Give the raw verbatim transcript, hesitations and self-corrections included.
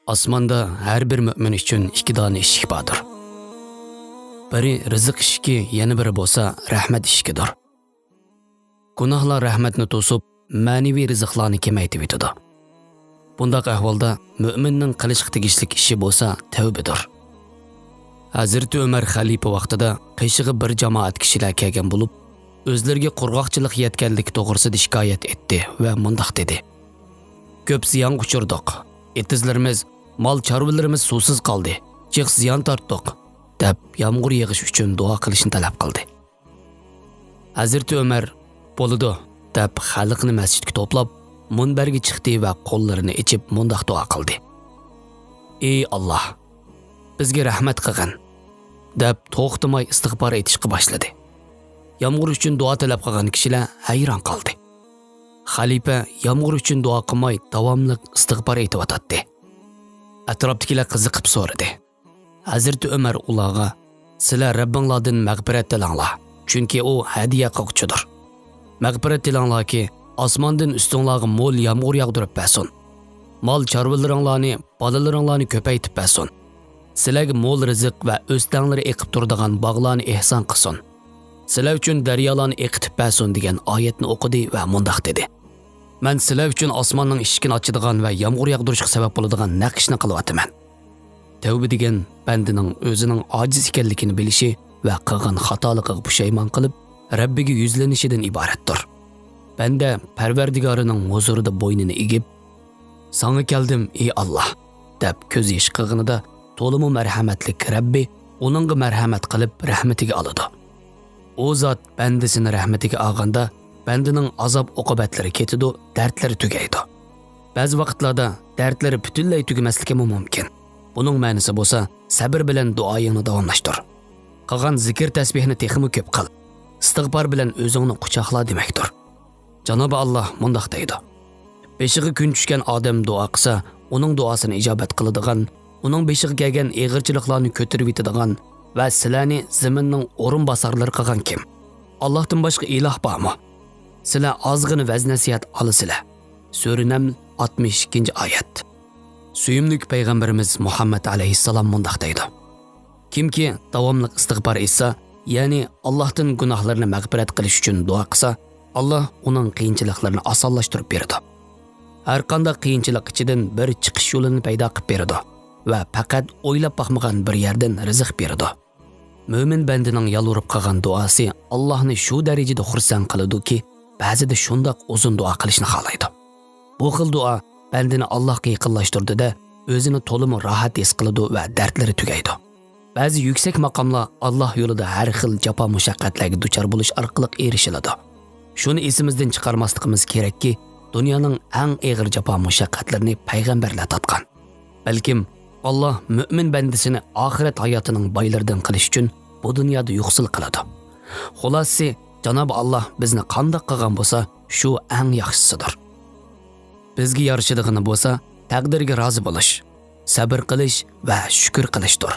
ئاسماندا ھەر بىر مۆمىن ئۈچۈن ئىككى دانە ئىشىك باردۇر. بىرى رىزىق ئىشىكى، يەنە بىرى بولسا رەھمەت ئىشىكىدۇر. گۇناھلار رەھمەتنى توسۇپ، مەنىۋى رىزىقلارنى كېمەيتىۋېتىدۇ. بۇنداق ئەھۋالدا مۆمىننىڭ قىلىشقا تېگىشلىك ئىشى بولسا تەۋبىدۇر. ھەزرىتى ئۆمەر خەلىپە ۋاقتىدا قېشىغا بىر جامائەت كىشىلەر كەلگەن بولۇپ، ئۆزلىرىگە قۇرغاقچىلىق يەتكەنلىكى توغرىسىدا شىكايەت ئېيتتى ۋە مۇنداق دېدى: «كۆپ زىيانغا ئۇچرىدۇق. ئېتىزلىرىمىز، مال چارۋىلىرىمىز سۇسىز قالدى، جىق زىيان تارتتۇق» دەپ، يامغۇر يېغىش ئۈچۈن دۇئا قىلىشنى تەلەپ قىلدى. ھەزرىتى ئۆمەر «بولىدۇ» دەپ، خەلقنى مەسچىتكە توپلاپ، مۇنبەرگە چىقتى ۋە قوللىرىنى ئېچىپ مۇنداق دۇئا قىلدى: «ئى ئاللاھ، بىزگە رەھمەت قىلغىن» دەپ، توختىماي ئىستىغپار ئېيتىشقا باشلىدى. يامغۇر ئۈچۈن دۇئا تەلەپ قىلغان كىشىلەر ھەيران قالدى. خەلىپە يامغۇر ئۈچۈن دۇئا قىلماي، داۋاملىق ئىستىغپار ئېيتىۋاتاتتى. ئەتراپتىكىلەر قىزىقىپ سورىدى. ھەزرىتى ئۆمەر ئۇلارغا: «سىلەر رەببىڭلاردىن مەغپىرەت تىلەڭلار، چۈنكى ئۇ ھەدىيە قىلغۇچىدۇر. مەغپىرەت تىلەڭلاركى، ئاسماندىن ئۈستۈڭلارغا مول يامغۇر ياغدۇرۇپ بەرسۇن. مال چارۋىلىرىڭلارنى، بالىلىرىڭلارنى كۆپەيتىپ بەرسۇن. سىلەرگە مول رىزىق ۋە ئۆستەڭلىرى ئېقىپ تۇرىدىغان باغلارنى ئېھسان قىلسۇن. سىلەر ئۈچۈن دەريالارنى ئېقىتىپ بەرسۇن» دېگەن ئايەتنى ئوقۇدى ۋە مۇنداق دېدى: «مەن سىلەر ئۈچۈن ئاسماننىڭ ئىشىكىنى ئاچىدىغان ۋە يامغۇر ياغدۇرۇشقا سەۋەب بولىدىغان نەقىشنى قىلىۋاتىمەن.» تەۋبە دېگەن بەندىنىڭ ئۆزىنىڭ ئاجىز ئىكەنلىكىنى بىلىشى ۋە قىلغان خاتالىقىغا پۇشايمان قىلىپ، رەببىگە يۈزلىنىشىدىن ئىبارەتتۇر. بەندە پەرۋەردىگارىنىڭ ھۇزۇرىدا بوينىنى ئېگىپ، «ساڭا كەلدىم، ئى ئاللاھ» دەپ كۆز يېشى قىلغىنىدا، تولىمۇ مەرھەمەتلىك رەببى ئۇنىڭغا مەرھەمەت قىلىپ، رەھمىتىگە ئالىدۇ. ئۇ زات بەندىسىنى رەھمىتىگە ئالغاندا، بەندىنىڭ ئازاب-ئوقۇبەتلىرى كېتىدۇ، دەردلىرى تۈگەيدۇ. بەزى ۋاقىتلاردا دەردلىرى پۈتۈنلەي تۈگىمەسلىكىمۇ مۇمكىن. بۇنىڭ مەنىسى بولسا، سەبرى بىلەن دۇئايىڭنى داۋاملاشتۇر. قىلغان زىكىر-تەسبىھنى تېخىمۇ كۆپ قىل. ئىستىغپار بىلەن ئۆزۈڭنى قۇچاقلا دېمەكتۇر. جانابى ئاللاھ مۇنداق دەيدۇ: «بېشىغا كۈن چۈشكەن ئادەم دۇئا قىلسا، ئۇنىڭ دۇئاسىنى ئىجابەت قىلىدىغان، ئۇنىڭ بېشىغا كەلگەن ئېغىرچىلىقلارنى كۆتۈرۈۋېتىدىغان ۋە سىلەرنى زېمىننىڭ ئورۇنباسارلىرى قىلغان كىم؟ ئاللاھتىن باشقا ئىلاھ بارمۇ؟ سىلەر ئازغىنە ۋەز-نەسىھەت ئالىسىلەر.» سۈرە نەمل، ئاتمىش ئىككىنچى ئايەت. سۆيۈملۈك پەيغەمبىرىمىز مۇھەممەد ئەلەيھىسسالام مۇنداق دەيدۇ: «كىمكى داۋاملىق ئىستىغپار ئېيتسا، يەنى ئاللاھتىن گۇناھلىرىنى مەغپىرەت قىلىش ئۈچۈن دۇئا قىلسا، ئاللاھ ئۇنىڭ قىيىنچىلىقلىرىنى ئاسانلاشتۇرۇپ بېرىدۇ. ھەرقانداق قىيىنچىلىق ئىچىدىن بىر چىقىش يولىنى پەيدا قىلىپ بېرىدۇ ۋە پەقەت ئويلاپ باقمىغان بىر يەردىن رىزىق بېرىدۇ.» مۆمىن بەندىنىڭ يالۋۇرۇپ قىلغان دۇئاسى ئاللاھنى شۇ دەرىجىدە خۇرسەن قىلىدۇكى، بەزىدە شۇنداق ئۇزۇن دۇئا قىلىشنى خالايدۇ. بۇ خىل دۇئا بەندىنى ئاللاھقا يېقىنلاشتۇرىدۇ-دە، ئۆزىنى تولىمۇ راھەت ھېس قىلىدۇ ۋە دەردلىرى تۈگەيدۇ. بەزى يۈكسەك ماقاملار ئاللاھ يولىدا ھەر خىل جاپا-مۇشەققەتلەرگە دۇچار بولۇش ئارقىلىق ئېرىشىلىدۇ. شۇنى ئېسىمىزدىن چىقارماسلىقىمىز كېرەككى، دۇنيانىڭ ئەڭ ئېغىر جاپا-مۇشەققەتلىرىنى پەيغەمبەرلەر تارتقان. بەلكىم ئاللاھ مۆمىن بەندىسىنى ئاخىرەت ھاياتىنىڭ بايلىرىدىن قىلىش ئۈچۈن بۇ دۇنيادا يوقسۇل قىلىدۇ. خۇلاسىسى، جانابى ئاللاھ بىزنى قانداق قىلغان بولسا، شۇ ئەڭ ياخشىسىدۇر. بىزگە يارىشىدىغىنى بولسا، تەقدىرگە رازى بولۇش، سەبىر قىلىش ۋە شۈكۈر قىلىشتۇر.